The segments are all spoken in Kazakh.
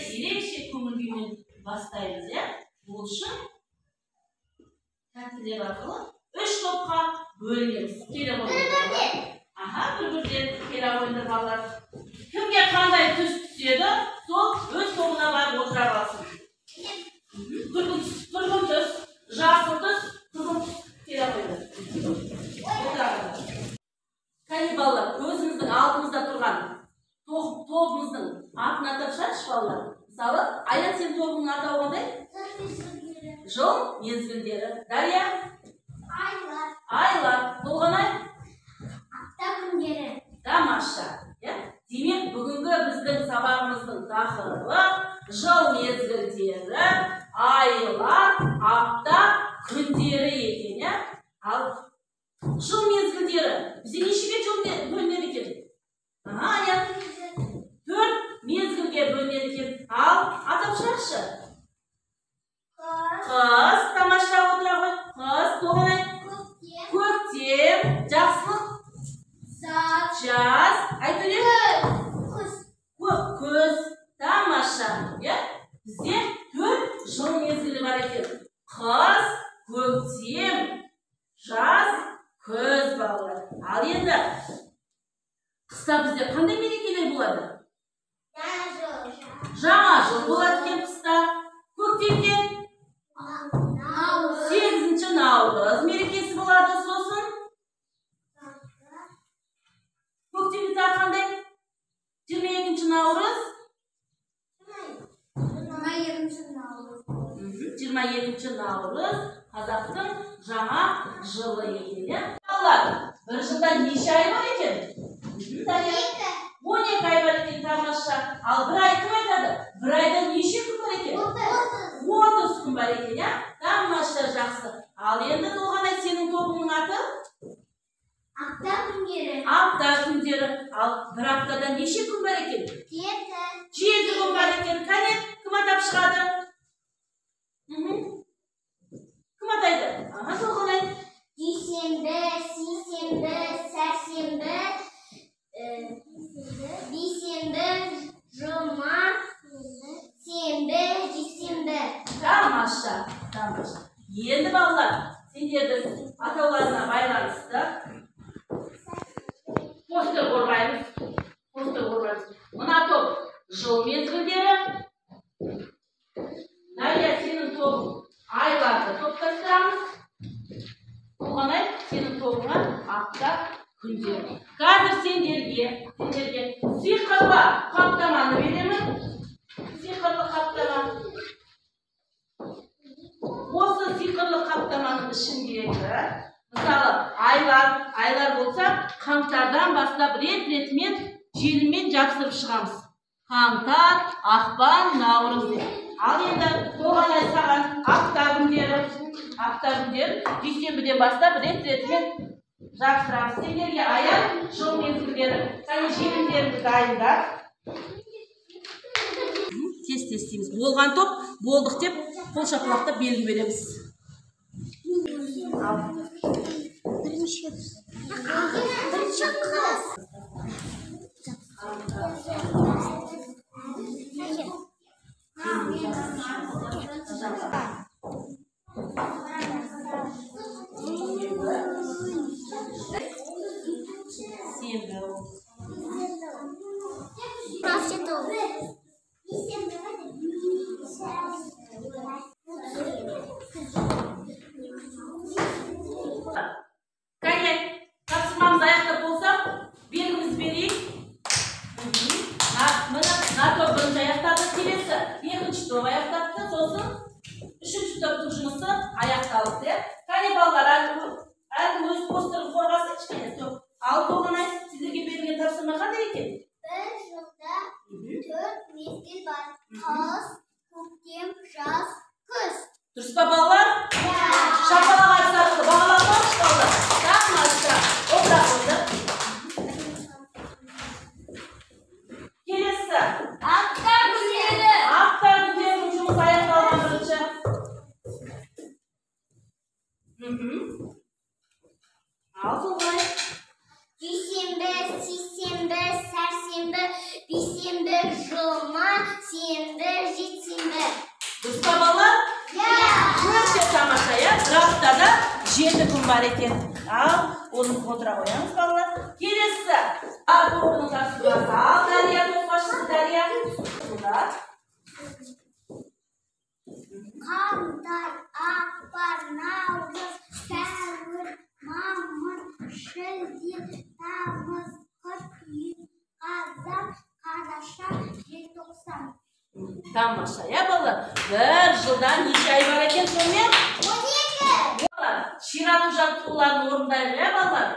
сабағымызды ерекше көңіл күймен бастаймыз, иә? Ол үшін тәттілер арқылы үш топқа бөлінеміз. Келе қойыңдар. Аха, бір-бірден келе қойыңдар, балалар. Кімге қандай түс түседі, сол өз тобына барып отыра қалсын. Күргін түс, жасыл түс, қызыл түс келе қойыңдар. Отыра қойыңдар. Кәне, балалар, өзіміздің алдымызда тұрған тобымыздың атын атап шығаршы, балалар. Мысалы, Аян, сен тобыңның атауы қандай? Жыл мезгілдері. Дария? Айлар. Айлар. Толғанай? Апта күндері. Тамаша. Иә? Демек, бүгінгі біздің сабағымыздың тақырыбы жыл мезгілдері, айлар, апта күндері екен, иә? Ал жыл мезгілдері бізде нешеге жыл бөлінеді екен? Аха, Аян. 4 мезгілге бөлінеді екен. Ал атап шығаршы. Қыс, тамаша, отыра ғой. Қыс, Толғанай. Көктем. Көктем, жақсылық. Жаз. Жаз. Айтөле? Күз. Күз, тамаша. Иә? Бізде 4 жыл мезгілі бар екен. Қыс, көктем, жаз, күз, балалар. Ал енді қыста бізде қандай мерекелер болады? Жаңа жыл. Жаңа жыл болады екен қыста. Көктемде Наурыз. 8 наурыз мерекесі болады. Сосын көктемде тағы қандай? 22 наурыз. 22 наурыз. 22 наурыз қазақтың жаңа жылы екен, иә? Балалар, бір жылда неше ай бар екен? 12. 12 ай бар екен, тамаша. Ал бір ай кім айтады? Бір айда неше күн бар екен? 30. 30 күн бар екен, иә? Тамаша, жақсы. Ал енді Толғанай, сенің тобыңның аты? Апта күндері. Апта күндері. Ал бір аптада неше күн бар екен? 7. 7 күн бар екен. Кәне, кім атап шығады? Кім атайды? Аха, Толғанай. Дүйсенбі, сейсенбі, сәрсенбі, бейсенбі, жұма, сенбі, жексенбі. Тамаша, тамаша. Енді балалар, сендердің атауларына байланысты постер қорғаймыз. Постер қорғаймыз. Мына топ жыл мезгілдері. Дария, сенің тобың айларды топтастырамыз. Толғанай, сенің тобыңа апта күндері. Қазір сендерге сиқырлы қаптаманы беремін. Сиқырлы қаптама. Осы сиқырлы қаптаманың ішіндегі, мысалы, айлар болса, қаңтардан бастап рет-ретімен желіммен жапсырып шығамыз. Қаңтар, ақпан, наурыз деп. Ал енді Толғанай, саған апта күндері, апта күндері дүйсенбіден бастап рет-ретімен жапсырамыз. Сендерге аян жыл мезгілдері. Кәне, желімдеріңді дайында. Тез-тез істейміз. Болған топ, болдық деп қол шапалақтап белгі береміз. Ал. Бірінші қыз. Сенбі. Кәне, тапсырмамыз аяқтап болса, белгімізді берейік. Міне, мына топ бірінші аяқтады, келесі екінші топ аяқтапты, сосын үшінші топтың жұмысы аяқталды, иә? Кәне, балалар, әркім өз постерін қорғасын кішкене. Топ. Ал Толғанай, сіздерге берілген тапсырма қандай екен? Бір жылда 4 мезгіл бар. Қыс, көктем, жаз, күз. Дұрыс па, балалар? Шапалақ айтсақ, бағалап алшы, балалар. Тамаша. Отыра қойды. Келесі. Апта күндері. Апта күндерінің жұмысы аяқталған бірінші. Ал Толғанай. Дүйсенбі, сейсенбі, сәрсенбі, бейсенбі, жұма, сенбі, бар екен. Ал, оны отыра қоямыз, балалар. Келесі. А тобының тапсырмасы. Ал, Дария, топ басшысы Дария. Қаңтар, ақпан, наурыз, сәуір, мамыр, шілде, тамыз, қыркүйек, қазан, қараша, желтоқсан. Тамаша, иә, балалар? Бір жылда неше ай бар екен сонымен? 12. Балалар, ширату жаттығуларын орындайық, иә, балалар?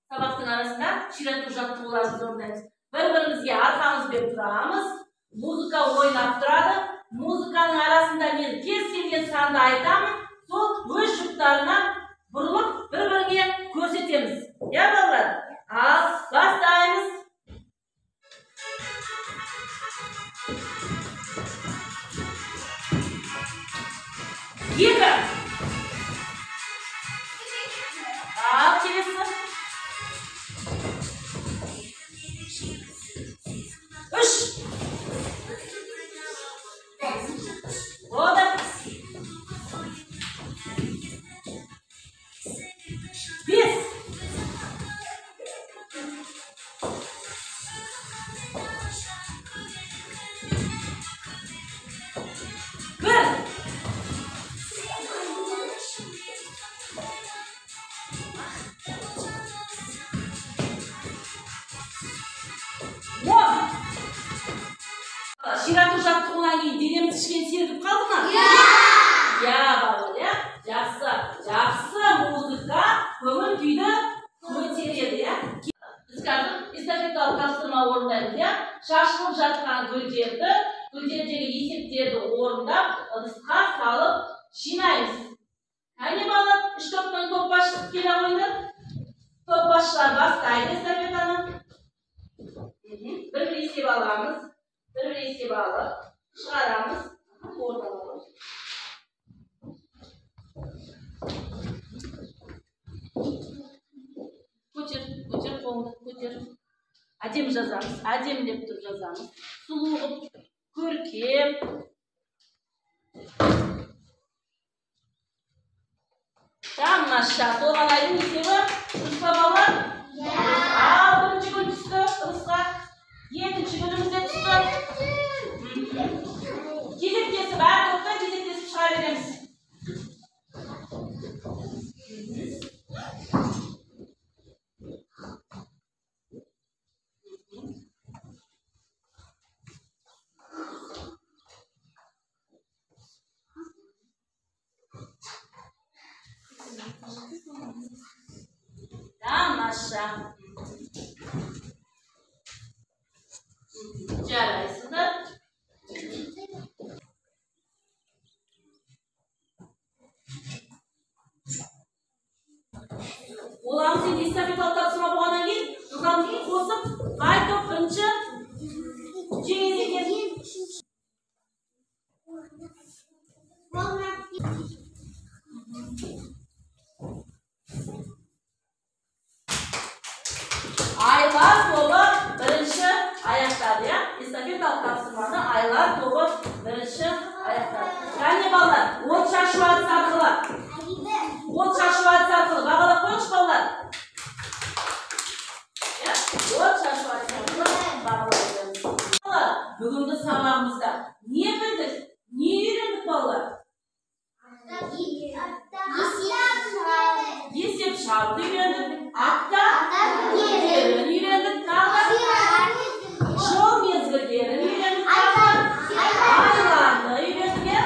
Сабақтың арасында ширату жаттығуларын орындаймыз. Бір-бірімізге арқамызбен тұрамыз, музыка ойнап тұрады. Музыканың арасында мен кез келген санды айтамын, сол өз жұптарына бұрылып бір-біріне көрсетеміз. Иә, балалар? Ал, бастаймыз. 2. Ал, келесі. 3. Болды. 5. 1. 10. Ширату жаттығуынан кейін денеміз кішкене сергіп қалды ма? Иә. Иә, балалар, иә? Жақсы, жақсы музыка көңіл күйді көтереді, иә? Біз қазір эстафеталық тапсырма орындаймыз, иә? Шашылып жатқан гүлдерді, гүлдердегі есептерді орындап, ыдысқа салып жинаймыз. Кәне, балалар, 3 топтан топ басшысы келе қойыңдар. Топ басшылар бастайды эстафетаны. Бір-бір есеп аламыз. Бір-бір есеп алып, шығарамыз. Орын аламыз. Көтер, көтер қолыңды, көтер. Әдемі жазамыз, әдемілеп тұрып жазамыз. Сұлу қылып, көркем. Тамаша, Толғанайдың есебі дұрыс па, балалар? Иә. Ал, бірінші гүл түсті ыдысқа. Екінші гүліміз де түсті. Кезектесіп, әр топтан кезектесіп шыға береміз. Тамаша. Жарайсыңдар. Оламыз енді эстафеталық тапсырма болғаннан кейін жылдамдықты қосып, қай топ бірінші жеңеді екен? Айлар тобы бірінші аяқтады, иә? Эстафеталық тапсырманы Айлар тобы бірінші аяқтады. Кәне, балалар, от шашу әдісі арқылы. От шашу әдісі арқылы бағалап қойыңызшы, балалар. Иә? От шашу әдісі арқылы бағалап қоямыз. Балалар, бүгінгі сабағымызда не білдік, не үйрендік, балалар? Есеп шығаруды үйрендік, апта күндерін үйрендік, тағы жыл мезгілдерін үйрендік, тағы айларды үйрендік, иә?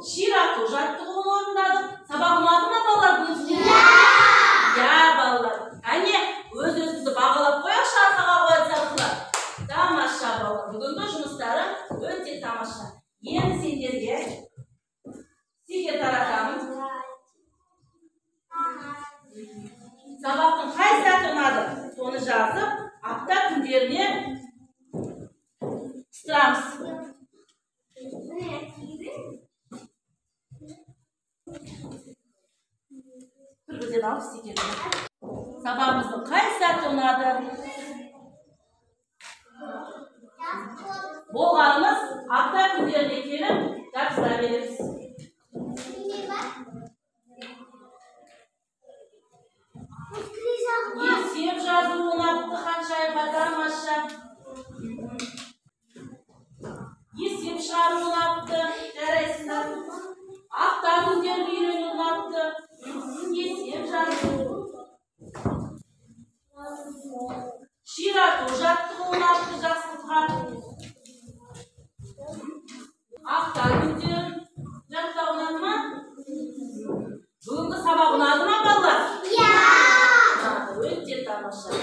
Ширату жаттығуын орындадық. Сабақ ұнады ма, балалар, бүгін сіздерге? Иә, балалар. Әне, өз-өзімізді бағалап қояйықшы арқаға қояды арқылы. Тамаша, балалар. Бүгінгі жұмыстарың өте тамаша. Енді сендерге стикер таратамын. Сабақтың қай сәті ұнады, соны жазып, апта күндеріне қыстырамыз. Бір-бірден алып стикерді. Сабағымыздың қай сәті ұнады? Болғанымыз апта күндеріне келіп жабыстыра береміз. Күндер жаттау ұнады ма? Бүгінгі сабақ ұнады ма, балалар? Иә. Ұнады, өте тамаша.